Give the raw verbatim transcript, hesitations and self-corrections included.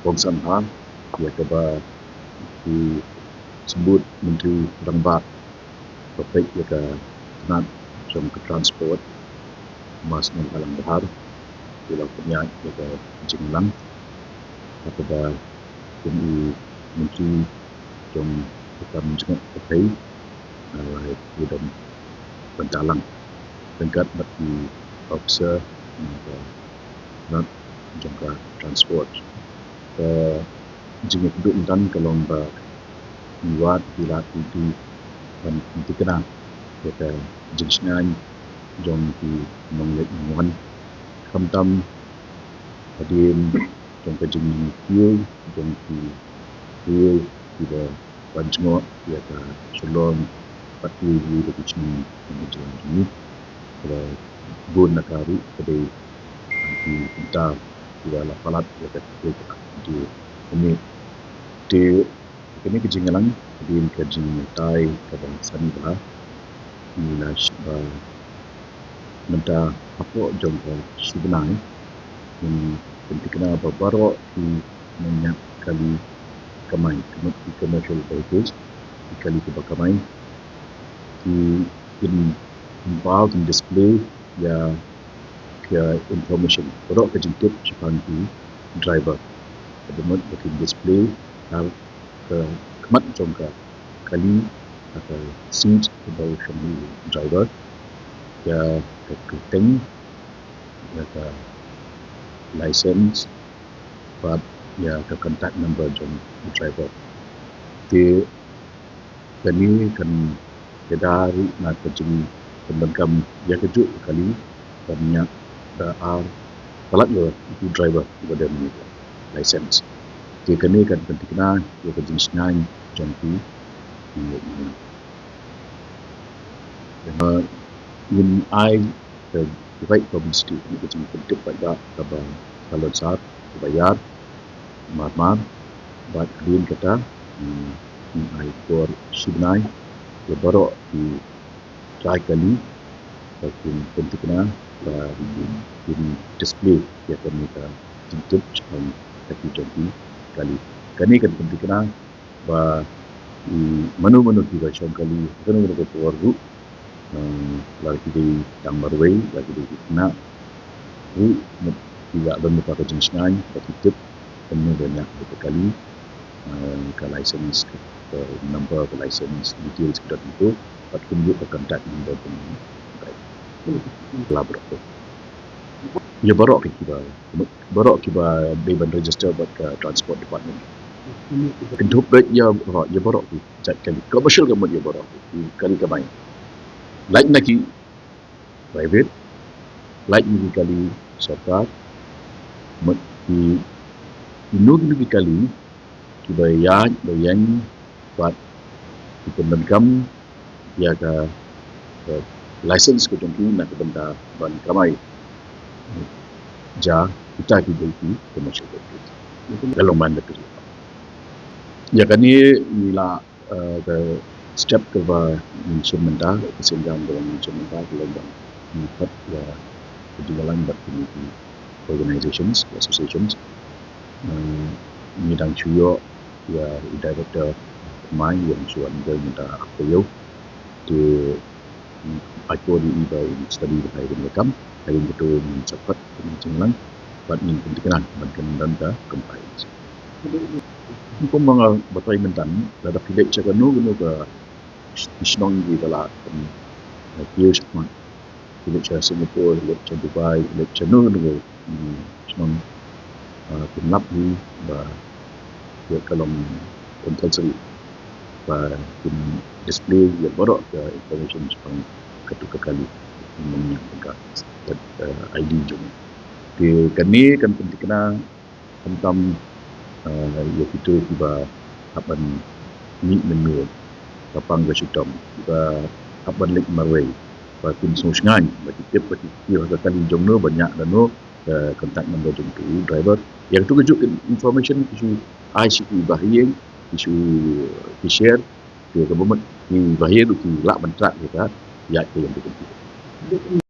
Kongsan ha ïa kaba ki Symbud Myntri Rangbah ba peit ïa ka tnat jong ka transport, Mas Nonghalang Dkhar, ki la pynïaid ïa ka jingïalang ha kaba kum i Myntri jong ka kam jngoh pyrthei, la ïadon bynta lang ryngkat bad ki officer na ka tnat jong ka transport. Ka jingïakynduh mynta ka long ba ngi wad ki lad ki ban pynthikna ïa ka jingshngaiñ jong ki nongleit nongwan, khamtam hadien jong ka jingkiew jong ki briew kiba wan jngoh ïa ka Shillong bad kiwei kiwei de ki shnong jong ka jylla jong ngi. Kaba bun na ka ruh ka dei ki bynta kiba la palat ïa ka jingkiew ka jingkiew. Te kane ka jingïalang hadien ka jingïatai kaba sani bha, ngi la shim ba mynta hapoh jong ka shi bnai, ngin pynthikna ba baroh ki nongñiah kali kamai, ka mut ki commercial vehicles, ki kali kiba kamai, ki kin pynpaw, kin display ïa ka information, baroh ka jingtip shaphang ki driver. Kaba mut ba kin display ha ka khmat jong ka kali, ha ka seat kaba u shong u driver, ïa ka kyrteng, ïa ka license bad ïa ka contact number jong u driver. Te kane kan ïada ruh na ka jingpyndonkam ïa kajuh ka kali ban ñiah da ar palat ïa u driver uba don ïa ka license. Te kane kan pynthikna ïa ka jingshngaiñ jong ki. Ngin ai ka right publicity, ka jingpyntip paidbah kaba ka long sar, kaba ïar marmar. Bad hadien kata, mm, ngin ai por shi bnai ïa baroh ki trai kali ba kin pynthikna, ba kin display ïa kane ka jingtip shaphang ka kali jong ki kali. Kane kan pynthikna ba, mm, mano mano kiba shong kali, mano mano ka por ruh, eh, lada ki dei tang marwei, lada ki dei ki khynnah ruh, mut ki la don bynta ka jingshngaiñ ba ki tip kumno ban ñiah ka kali, eh, ka license, ka number ka license, details ki dot ito, bad kumjuh ka contact number jong ki. Ïa baroh ki, kiba, baroh kiba dei ban register bad ka transport department. Kynthup beit ïa, ïa baroh ki jait kali, commercial ka mut ïa baroh ki kali kamai. Lait na ki private, lait na ki kali sorkar, mut ki, kino kino ki kali kiba ïaid ba ïeng bad ki pyndonkam ïa ka, eh, license ka jong ki na ka bynta ban kamai. Ja kita ki dei ki commercial vehicles. Ka long ban da ki. Ïa kane ngi la, eh, ka step kaba ngin shim mynta, ka sengkam kaba ngin shim mynta, ka long ban ngin khot ïa ka jingïalang bad kine ki organizations, associations. Eh, ngi dang shu ïoh ïa i director thymmai, ïa u shu wan bad mynta ha ka ïew. Te ai por ïa i ba in study bha ïa kane ka kam. Hadien kata ngin sa khot, ngin jinglang bad ngin pynthikna ban kan don ka compliance. Kum ba nga batai mynta, lada phi leit sha kano kano ka shnong kiba la, em, kiew shakhmat, phi leit sha Singapore, phi leit sha Dubai, phi leit sha kano kano ka, em, shnong, ah, phin lap hi ba ïa ka long compulsory ba kin display ïa baroh ka information shaphang katu ka kali, nongñiah ka, eh, I D jong u. Te kane kan pynthikna khamtam, eh, ïa kito kiba hap ban mih mynno, ba pang ka shitom, kiba hap ban leit marwei, ba kin sngewshngaiñ, ba ki tip, ba ki kiew ha ka kali jong no, ba ñiah da no, eh, contact number jong utu u driver. Ïa katu kajuh ka information ki shu ai sha ki bahaïing, ki shu, ki share, te kaba mut ki bahaïing ruh ki lah ban track ïa ka ïaid ka ïeng ka jong ki.